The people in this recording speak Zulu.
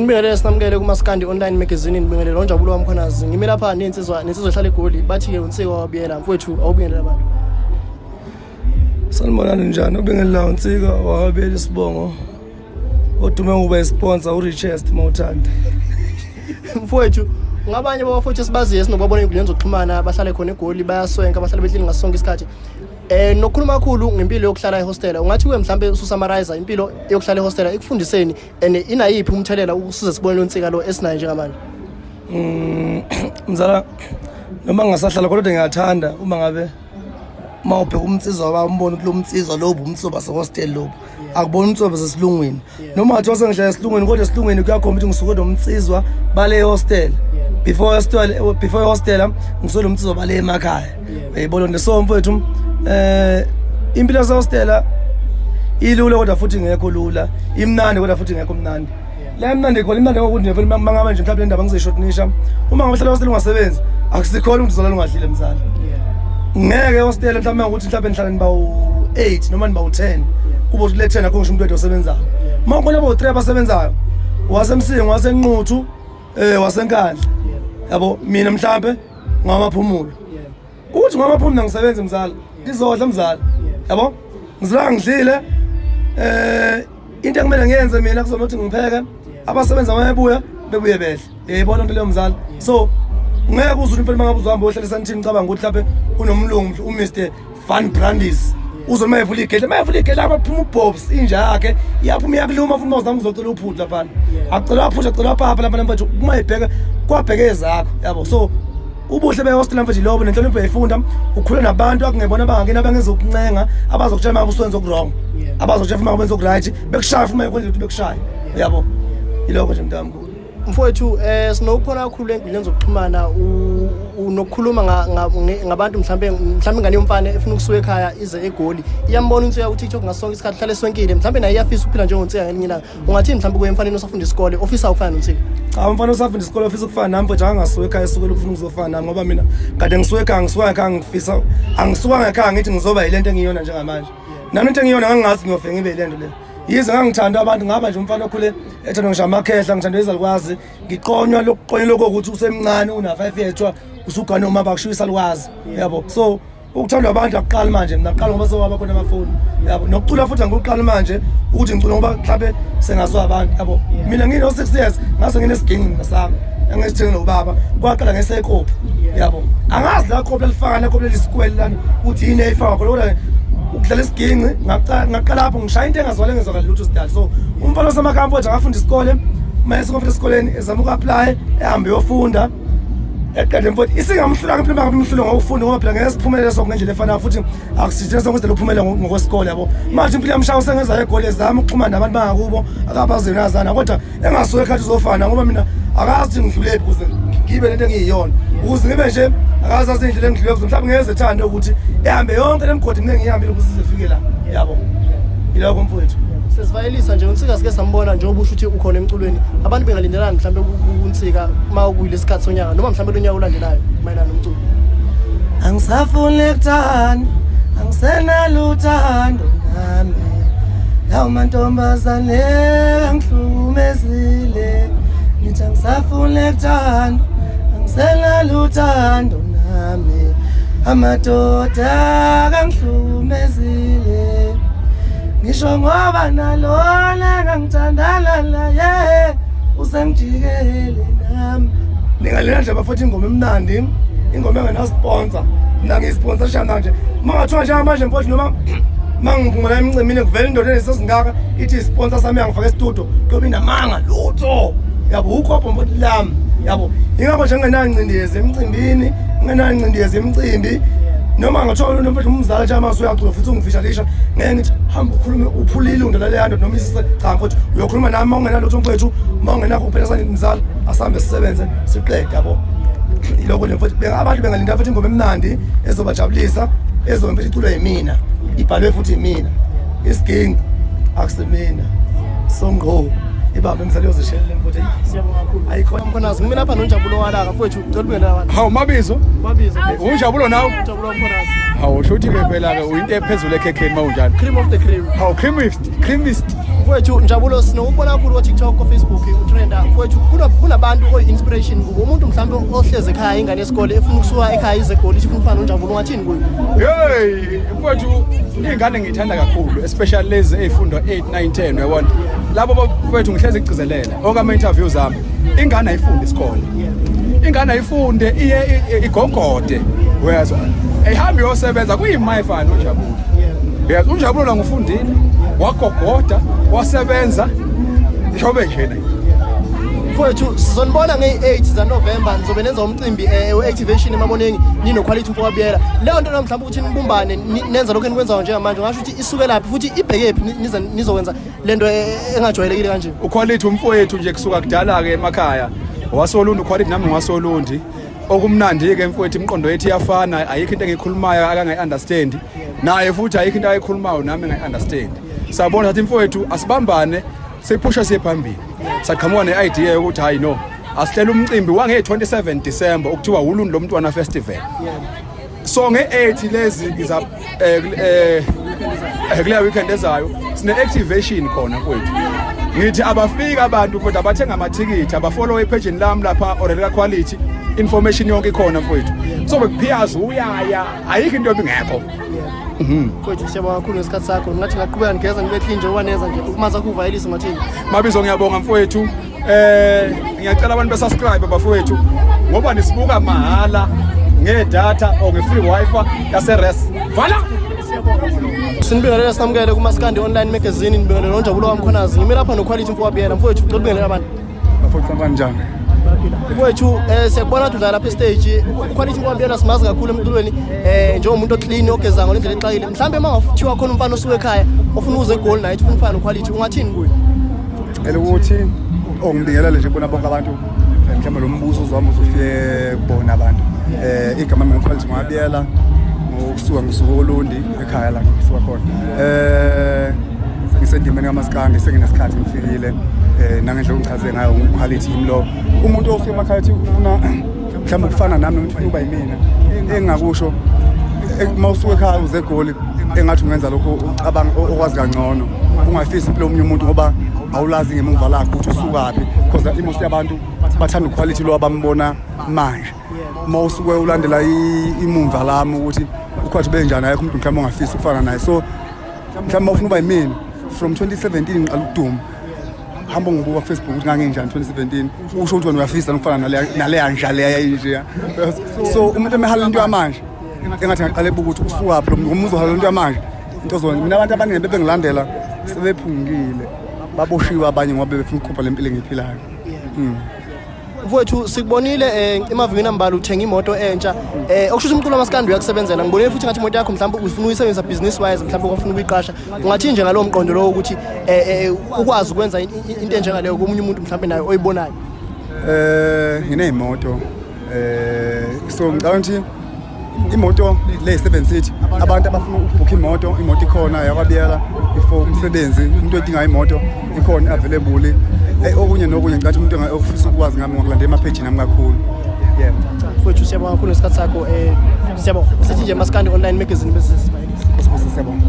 Ngibingelele sinamukele kuMaskandi Online Magazine, ngibingelele uNjabulo waMkhwanazi. Ngime lapha nensizwa ehlala eGoli, bathi ke uNsika wabiyela mfowethu, awubingelele abantu. Sanibonani, njani? Ubingelela uNsika wakabiyela isibongo odume ngokuba isponsor uRichest mawuthanda. Mfowethu, ngabanye babafowethu esibaziyo esinokubabona ey'nkundleni zokuxhumana, bahlale khona eGoli, bayaswenka, bahlale behleli ngaso sonke isikhathi. Nokukhuluma kakhulu ngempilo yokuhlala ehostela, ungathi kuwe mhlambe ususummarize impilo yokuhlala ehostela ikufundiseni and inayiphi umthelela ukusiza sibone uNsika lo esinayo njengamanje? Mzala, noma ngingasahlala kodwa ngiyathanda uma ngabe uma ubheka umnsizwa wami umbone ukuthi lo mnsizwa lobu umnsizwa basehostel lobu, akubona umnsizwa basesilungwini. Noma ngathiwa sengihlala esilungwini, kodwa esilungwini kuyakhomba ukuthi ngisuke nomnsizwa bale hostel. Before hostel ngisuke nomnsizwa bale emakhaya, uyayibona nto. So mfowethu, impilo yasehostela ilula kodwa futhi ngekho lula, imnandi kodwa futhi ngekho mnandi. La imnandi khona, imnandi ngokuthi nje vele uma ngabe nje mhlawumbe le ndaba ngizoyishortenisha, uma ngabe uhlala ehostela ungasebenzi, akusikhona ukuthi uzolala ungadlile, mzala. Ngeke ehostela mhlawumbe ukuthi mhlawumbe nihlala niba u-8 noma niba u-10, kube ukuthi kule 10 akho ngisho umuntu wedwa osebenzayo. Uma kukhona abo 3 abasebenzayo, wasemsingo, wasenquthu, wasenkandla, yabo, mina mhlambe ngamaphumulo, ukuthi ngamaphumulo ngisebenza, mzala, ngizodla, mzala, yabo, ngizila ngidlile. Into ekumele ngiyenze mina kuzoma ukuthi ngipheke, abasebenza uma bebuya bebuye bedle, uyayibona into leyo, mzala. So ngeke uze impela uma ngabe uzohamba uyohlala esantini, ngicabanga ukuthi mhlawumbe kunomlungu uMr Van Brandis, uze uma evula igedle, uma evula igedle abaphuma ubobs, inja yakhe iyaphuma iyakuluma futhi. Uma uzama uzocela uphuthu laphana, akucelwa phuthu, akucelwa papa laphana, mfethu. Uma ibheka kwabheke ezakho, yabo. So ubuhle behostel, mfethu, lobo nenhlonipho uyayifunda, ukhula nabantu akungebona abangakini abangezokuncenga, abazokutshela uma usuwenza oku-wrong, abazokutshela uma wenza oku-right, bekushaya futhi uma kwenza ukuthi bekushaya, yabo. Yilokho nje, mntamkhulu. Mfowethu, sinokukhona kakhulu enkundleni zokuxhumana unokukhuluma ngabantu, mhlambe ingane yomfana efuna ukusuka ekhaya ize eGoli, iyambona uNsika ku-TikTok ngaso sonke isikhathi, hlale eswenkile, mhlambe naye iyafisa ukuphila njengoNsika ngelinye ilanga. Ungathini mhlambe kuye emfaneni osafunda isikole ofisa ukufana noNsika? Cha, umfana osafunda isikole ofisa ukufana nami, mfethu, angasuka ekhaya esukela ukufuna ukuzofana nami, ngoba mina kade ngisuka ekhaya, ngisuka ekhaya ngifisa, angisuka ekhaya ngithi ngizoba yilento engiyona njengamanje. Nami into engiyona ngangingazi ngiyofike ngibe yilento le. Yize ngangithanda abantu, ngaba nje umfana okhule ethandwa ngisho amakhehla, ngithandwa izalukwazi, ngiqonywa lokuqonywa lokho ukuthi usemncane una-5 years kuthiwa usugane uma bakushiya isalukazi, yabo. So ukuthandwa abantu akuqali manje, mina kuqala ngoba sewaba khona amafoni, yabo. Nokucula futhi angikuqali manje ukuthi ngicula ngoba mhlawumbe sengaziwa abantu, yabo. Mina ngino-6 years ngase nginesiginci mina sami engisithenge nobaba, kwaqala ngesekophi, yabo. Angazi la kophi elifaka la kophi lelisikwele lana ukuthi yini eyifaka khona, kodwa ukudlala isiginci ngaqala lapho, ngishaya into engazwale ngezwakali lutho sidala. So umfana osemakhaya, mfowethu, akafunda isikole. Uma esengofunda esikoleni, ezama uku-apply, ehambe uyofunda, eqede, mfowethu. Isingamhlula impilo uma ngabe imhlule ngokufunda, ngoba phela ngeke siphumelele sonke ngendlela efanayo, futhi akusithina sonke sidela uphumelele ngokwesikole, yabo. Manje impilo yamshaya usengeza egoli, ezama ukuxhumana nabantu bangakubo akabaziyo nazana, kodwa engasuke ekhathi uzofana, ngoba mina akazi ukuthi ngidlulephi ukuze ngibe lento engiyiyona, ukuze ngibe nje, akazi azi indlela engidlule kuzo. Mhlawumbe ngeze ethande ukuthi ehambe yonke le migodi mina ngiyihambile ukuze izefike la, yabo. Yilokho, mfowethu. Sesivalelisa nje, uNsika sike sambona njengoba usho ukuthi ukhona emculweni, abantu bengalindelani mhlambe kuNsika uma kuyile sikhathi sonyaka noma mhlambe lo nyaka olandelayo mayelana nomculo? Angisafuni kuthanda, angisenalo uthando nami. Yawu mantombazane angihlukumezile, ngithi angisafuni kuthanda, angisenalo uthando nami. Amadoda kangihlukumezile, ngisho ngoba nalona engangithandana naye usengijikele nami. Ningalela nje bafowethu ingoma emnandi, ingoma engenasponsor. Mina ngiyisponsorisha manje. Uma ngathiwa njengamanje, mfowethu, noma uma ngiphuma la emcimbini kuvela indoda enesesingaka ithi isponsor sami, yangifaka esitudio, kuyobe inamanga lutho, yabo. Ukopho, mfowethu, lami, yabo. Ingakho nje ngingenancindezi emcimbini, ngingenancindezi emcimbi. Noma ngathiwa mfowethu umzala nje amasu uyacula futhi ungifisha, ngeke ngithi hamba ukhulume uphule ilunga laleya ndoda noma isise. Cha mfowethu, uyokhuluma nami uma ungenalutho, mfowethu. Uma ungenakho kuphela sani, mzala, asambe sisebenze siqede, yabo. Ilokho nje, mfowethu. Abantu bengalinda futhi ingoma emnandi ezobajabulisa, ezobe mfethu iculwe yimina, ibhalwe futhi yimina. Isiginci akusimina, so ngqo ibambe emzali yozishelela, mfowethu. Siyabonga kakhulu. Ayikhona. Mkhwanazi, ngime lapha noNjabulo walaka, mfowethu, ngicela ubingelele abantu. Hawu Mabizo, Mabizo. Unjabulo nawe? Njabulo Mkhwanazi. Hawu, sho ukuthi ke phela ke uyinto ephezulu ekhekheni mawunjalo. Cream of the cream. Hawu, creamist, creamist. Mfowethu Njabulo, sinokubona kakhulu ko-TikTok, ko-Facebook utrenda. Mfowethu, kunabantu oyi-inspiration kubo, umuntu mhlawumbe ohlezi ekhaya, ingane yesikole efuna ukusuka ekhaya ize eGoli, ifuna ukufana noNjabulo, ungathini kuyo? Hey, mfowethu, iy'ngane ngiyithanda kakhulu, especially lezi ey'fundwa 8, 9, 10, uyabona. Labo bafowethu ngihlezi ngigcizelela onke ama-interviews ami. Ingane ayifunde isikole. Ingane ayifunde iye igogode. Uyazwa? Ayihambe iyosebenza kuyima efana noNjabulo. Uyazwa, uNjabulo la ngufundile, wagogoda, wasebenza. Njengoba njena. Mfowethu, sizonibona ngeyi-8 zaNovemba, nizobe nenza umcimbi we-activation eMaboneng nino-Quality mfowabiyela. Leyo nto mhlawumbe ukuthi nibumbane nenza lokhu enikwenzayo njengamanje, ungasho ukuthi isukelaphi futhi ibhekephi nizokwenza le nto engajwayelekile kanje? UQuality umfowethu nje kusuka kudala-ke emakhaya wasoLundi, uQuality nami ngiwasoLundi. Okumnandi-ke mfowethu, imiqondo yethu iyafana, ayikho into engiyikhulumayo akangayi-understand, naye futhi ayikho into ayikhulumayo nami engayi-understand. Sabona sathi mfowethu asibambane siphushe siye phambili. Saqhamuka ne-idea yokuthi hayi no, asihlele umcimbi wange-27 December okuthiwa Ulundi Lomntwana Festival. So nge-8 lezi ngiza kuleya weekend ezayo sine-activation khona mfowethu. Ngithi abafika abantu mfowethu abathenga amathikithi, abafollow ephejini lami lapha Orelika Quality, information yonke ikhona mfowethu. So bekuphiyaza uyaya, ayikho into ebingekho. Mfowethu, siyabonga kakhulu ngesikhathi sakho. Ngathi ngaqhubeka ngigeza ngibe clean njengoba nenza nje, ukumazi akho uvayelise, ungathini? Mabizo, ngiyabonga mfowethu. Ngiyacela abantu besubscribe bafowethu, ngoba nisibuka mahala ngedatha or nge-free wifi yase-res vala. Sinibingelela, sinamukele kuMaskandi Online Magazine. Nibingelela noNjabulo waMkhonazi, ngime lapha noQuality mfowabiyela. Mfowethu, ucela ubingelela abantu. Bafowethu, kanjani? Mfowethu, siyakubona ukuthi udlala lapha estage. UQuality mfowabiyela simazi kakhulu emculweni njengomuntu oclean, ogeza ngendlela exakile. Mhlawumbe uma ngathiwa khona umfana osuka ekhaya ofuna ukuza eGoli naye ufuna ukufana noQuality, ungathini kuye? Elokuthi ongibingelele nje kubona bonke abantu, mhlawumbe lo mbuzo uzwami uzofike kubona abantu. Igama lami nguQuality Ngwabiyela, ngokusuka ngisuka oLundi, ekhaya la ngisuka khona. Ngisendimeni kaMaskandi, senginesikhathi ngifikile, nangendlela ongichaze ngayo nguQuality yimi lo. Umuntu osuka emakhaya ethi ufuna mhlawumbe ukufana nami noma ufuna ukuba yimina, engingakusho, uma usuka ekhaya uze eGoli, engathi ungenza lokho ucabanga okwazi kangcono, ungafisi impilo yomunye umuntu ngoba awulazi ngemuva lakho ukuthi usukaphi, because imost yabantu bathanda uQuality lo abambona manje. Uma usuke ulandela imumva lami ukuthi uQuality benjani, ayekho umuntu mhlawumbe ongafisi ukufana naye. So mhlawumbe uma ufuna uba yimina, from 2017 ngiqala ukuduma, hamba ngibuka ku-Facebook ukuthi nganginjani 2017, usho ukuthi wena uyafisa ukufana naleya nja leya yayinjeya. So umuntu emehala into yamanje, engathi ngaqala ebuka ukuthi usukaphi lo muntu, ngoba uzohala into yamanje into zona. Mina abantu abaningi bebengilandela sebephungile, baboshiwe abanye ngoba bebefuna ukukhupha le mpilo engiyiphilayo. Mfowethu, sikubonile emavikini ambalwa uthenga imoto entsha, okusho ukuthi umculo wamaskandi uyakusebenzela. Ngibonile futhi ngathi imoto yakho mhlawumbe ufuna uyisebenzisa business wise, mhlawumbe ufuna ukuyiqasha. Ungathini nje ngalowo mqondo lowo ukuthi ukwazi ukwenza into enjengaleyo komunye umuntu mhlawumbe naye oyibonayo? Ngineyimoto, so ngicabanga ukuthi imoto le 7 seat, abantu abafuna ukubhukha imoto, imoto ikhona yakwaBiyela before umsebenzi. Umuntu odinga imoto ikhona available. Okunye nokunye, ngicathi umuntu ofisa ukwazi ngami ngokulandela emaphejini ami kakhulu, yeah. Mfowethu, siyabonga kakhulu ngesikhathi sakho. Siyabonga, sithi nje Maskandi Online Magazine bese sibayelisa. Nkosi, siyabonga.